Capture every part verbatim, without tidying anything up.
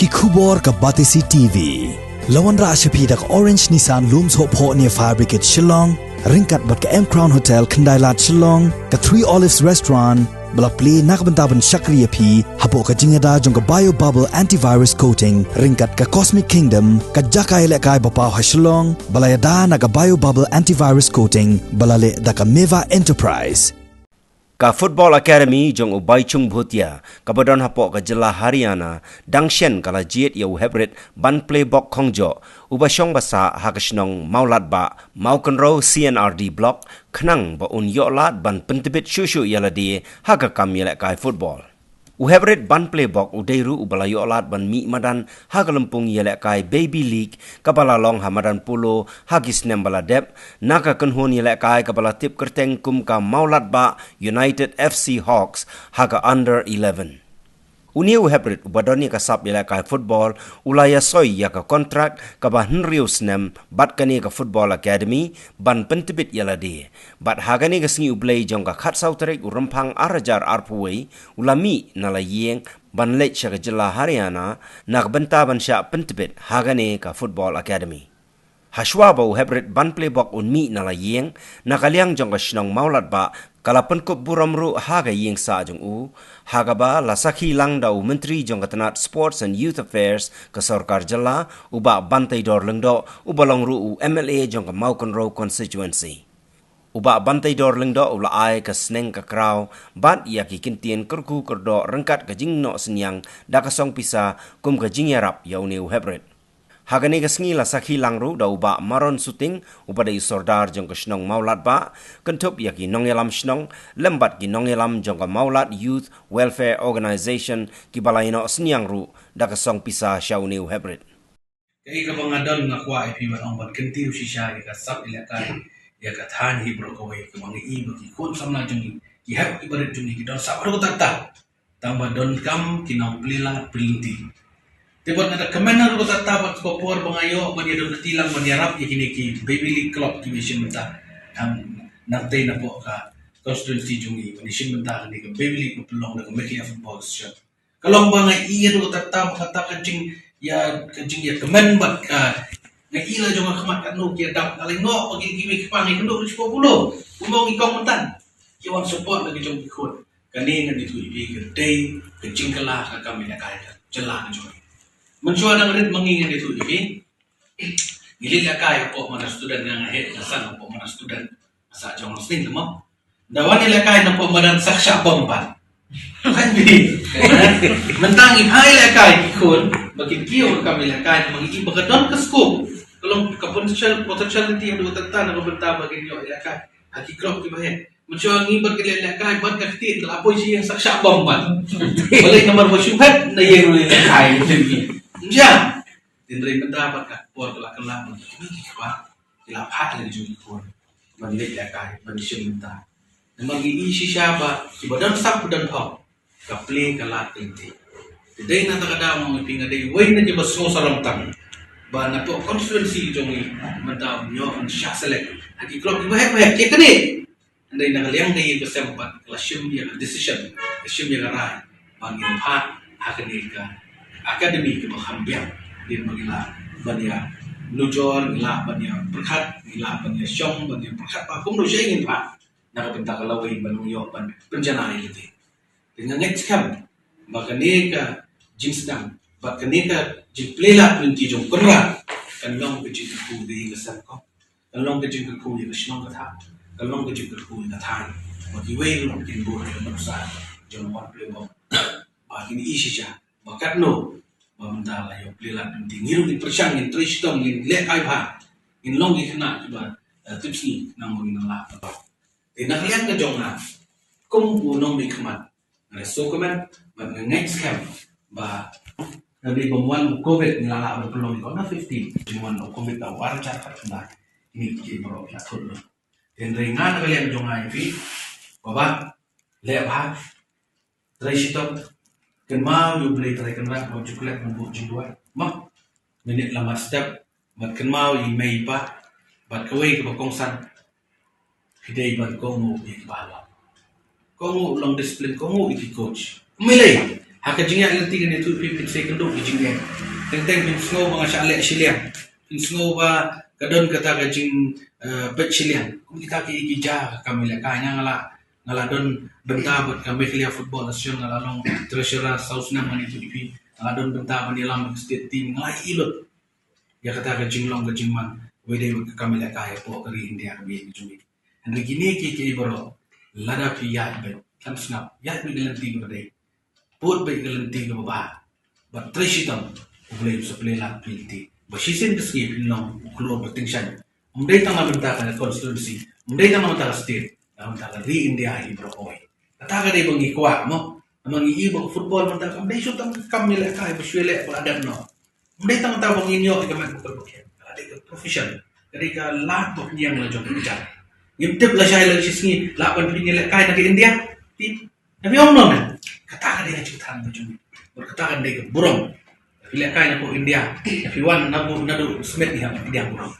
Ki khubor ka Batesi T V. La wanrah sha phi da ka Orange Nissan Lum Sohphoh near Fire Brigade Shillong, ryngkat bad ka M Crown Hotel Khyndailad Shillong, ka Three Olives Restaurant, ba la plie na ka bynta ban shakri ïa phi hapoh ka jingïada jong ka Bio Bubble Antivirus Coating, ryngkat ka Cosmic Kingdom, ka jaka ïalehkai ba paw ha Shillong, ba la ïada na ka Bio Bubble Antivirus Coating, ba la leh da ka Meva Enterprise. Ka Football Academy jong u Baichung Bhutia, kaba don hapoh ka jylla Haryana, dang shen ka la jied ïa u Heprit Banpledbok Khongjoh, uba shong ba sah ha ka shnong Mawlatbah, Mawkynrew C and R D Block, khnang ba un ïoh lad ban pyntbit shuh shuh ïa lade ha ka kam ïalehkai football. U Heprit Banpledbok u dei ruh uba la ïoh lad ban mih madan ha ka lympung ïalehkai Baby League, kaba la long ha madan Polo ha ki snem ba la dep, na ka kynhun ïalehkai kaba la tip kyrteng kum ka Mawlatbah United F C Hawks ha ka under eleven. Une u Heprit uba don ïa ka sap ïalehkai football u la ïasoi ïa ka kontrak kaba hynriew snem bad kane ka Football Academy ban pyntbit ïa lade. Bad ha kane ka sngi U Blei jong ka khatsaw tarik u Rymphang ar hajar arphew wei, u la mih na la ïing ban leit sha ka jylla Haryana na ka bynta ban shah pyntbit ha kane ka Football Academy. Hashwa ba u Heprit Banpledbok un mih na la ïing, na ka liang jong ka shnong Mawlatbah ka la pynkup burom ruh ha ka ïing sah jong u, ha kaba la sakhi lang da u Myntri jong ka tnat Sports and Youth Affairs ka sorkar jylla, u Bah Banteidor Lyngdoh, uba long ruh u M L A jong ka Mawkynrew constituency. U Bah Banteidor Lyngdoh u la ai ka sneng ka kraw bad ïa ki kyntien kyrkhu kyrdoh ryngkat ka jingnoh synñiang da ka song pisa kum ka jingïarap ïa une u Heprit. Ha kane ka sngi la sakhi lang ruh da u Bah Maron Suting, uba dei u sordar jong ka shnong Mawlatbah, kynthup ïa ki nongïalam shnong lem bad ki nongïalam jong ka Mawlad Youth Welfare Organisation, kiba la ïanoh synñiang ruh da ka song pisa sha une u Heprit. Kaei kaba nga don, nga kwah ïa phi ban ong ban kyntiew shisha ïa ka sap ïalehkai, ïa ka thaiñ hi baroh kawei, kaba nga i ba ki khun samla jong ngi, ki hep ki barit jong ngi ki don sap haduh katta katta. Tang ba donkam ki nongplie lad pynlynti. Te bad nga da kmen haduh katta katta bad ka por ba nga ïoh ban ïadon kti lang ban ïarap ïa kine ki Baby League club kiba shim bynta. Tang nangtei napoh ka constituency jong ngi ban shim bynta kane ka Baby League ba pynlong da ka Meghalaya Football Association. Ka long ba nga i haduh katta katta ba kata ka jing, ïa ka jingïakmen bad ka, nga i la jong nga khmat katno ki ïadap, nga la ïoh ba ki, ki mih kpang, ki kynduh sha Polo, kumno ki kong mynta ki wan support la ki jong ki khun. Kane ngan ïathuh ïa phi ka dei ka jingkylla ka kam ïalehkai ka jylla ka jong ngi. Mynshuwa dang rit ma ngi ngan ïathuh ïa phi. Ngi leit ïalehkai hapoh madan student, nga nga heh nga san hapoh madan student. Sa jong sning mo. Da wan ïalehkai napoh madan sa shah bom pat. Kan bi. Mynta ngi phai ïalehkai ki khun ba kin kiew ka kam ïalehkai, ma ngi i ba ka don ka scope. Ka long ka potential, potentiality haduh katta katta na ka bynta ba kin ïoh ïalehkai ha ki club kiba heh. Mynshuwa ngi bad ka ïalehkai bad ka kti ka la poi shi ïing sa shah bom pat. Balei namar ba shu phet na ïing ïalehkai. Ym jia. Hynrei mynta bad ka por ka la kylla, mynta ki kpa ki la phah lynti jong ki khun ban leit ïalehkai, ban shim bynta. Namar ngi i shisha ba kiba don sap ba don thong, ka plie ka lad ka lynti. Te dei na kata ka daw ma ngi, phi, nga dei uwei na kiba sngewsarong tam ba napoh constituency jong ngi mynta u ñiuh un shah select ha ki club kiba heh ba heh, ki kane. Hynrei na ka liang ka ïing ka sem pat ka la shim ïa ka decision, ka shim ïa ka rai ba ngin phah ha kane ka academy kaba kham biang. Ngin, ba ngi lah ban ïa nujor, ngi lah ban ïa pyrkhat, ngi lah ban ïa shong, ban ïa pyrkhat ba kumno shai ngin phah na ka bynta ka lawei ban ïoh ban pynjanai ïa lade. Te nga ngeit skhem ba kane ka jingsdang bad kane ka jingplie lad lynti jong Conrad kan long ka jingkyrkhu ïa ka sem ko. Kan long ka jingkyrkhu ïa ka shnong ka thaiñ, kan long ka jingkyrkhu ïa ka thaiñ. Ba kiwei ruh kin bud ïa ka nuksa jong Banpledbok. Ba kin i shisha ba katno ba mynta la ïoh plie lad lynti, ngi ruh ngin pyrshang, ngin trei shitom, ngin lehkai bha, ngin long ki khynnah kiba, eh, tipsngi, nang ba ngin nang lah. Te na ka liang ka jong nga kum u nongmihkhmat, nga sngewkmen bad nga ngeit skhem ba lada ym wan u Covid ngi la lah ban pynlong ïa ka under fifteen. Jingwan u Covid da u ar hajar khatkhyndai, ngi ki baroh ki la thut lut. Hynrei nga na ka liang jong nga ïa phi, Baba, leh bha, trei shitom, kynmaw ïa U Blei Trai Kynrad, ba u ju klet ban buh jingduwai. Mo, mynta la mat step, bad kynmaw ïa i mei i pa bad kawei kaba kongsan. Phi dei ban kohnguh ïa kiba halor. Kohnguh long discipline, kohnguh ïa ki coach. Ym lei. Ha ka jingïaid lynti kane, to phi, phin sa ïakynduh ki jingeh. Teng teng phin sngew ba nga shah leh shiliang. Phin sngew ba ka don kata ka jing, eh, peit shiliang. Kum kita ki, ki ja ka kam ïalehkai. Nga la, nga la don bynta bad ka Meghalaya Football Association, nga la long treasurer saw snem, nga ne, to phi, nga la don bynta ban ïalam ka state team, nga la ïohi lut ïa kata ka jinglong ka jingman, wei dei bad ka kam ïalehkai hapoh ka ri India kaba ïeit ka jong ngi. Hynrei kine kiei kiei baroh, lada phi ïaid beit, khlem sngap, ïaid beit ka lynti kaba dei, bud beit ka lynti kaba bha, bad trei shitom, U Blei un sa plie lad phi lynti. Ba shisien ka sngi phin long u khlur ba tyngshaiñ. Ym dei tang na bynta ka constituency, ym dei tang na bynta ka state, na bynta ka ri India hi baroh kawei. Kata ka dei ba ngi kwah, mo. Namar ngi i ba ka football mynta kam dei shuh tang ka kam ïalehkai ba shu ïaleh ba la dep noh. Ym dei tang mynta ba ngin ïoh ïa ka met ba kyrpang. Ka dei ka profession, ka dei ka lad ba pynïeng la jong ka jait. Ngim tip lashai la shisngi lah ban pynïeng ïalehkai na ka India. Te na phi ong noh, kata ka dei ka jingthrang ka jong ngi. Bad kata ka dei ka burom. Phi lehkai na ka India, phi wan naduh, naduh smet ïa India burom.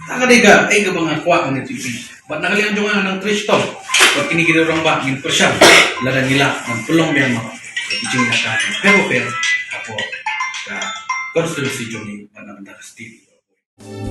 Kata ka dei kaei kaba nga kwah, nga ne, to phi. Bad na ka liang jong nga, nga nang trei shitom bad kine ki rangbah, ngin pyrshang lada ngi lah ban pynlong biang noh ki jingïalehkai bapher bapher hapoh ka constituency jong ngi bad na bynta ka state.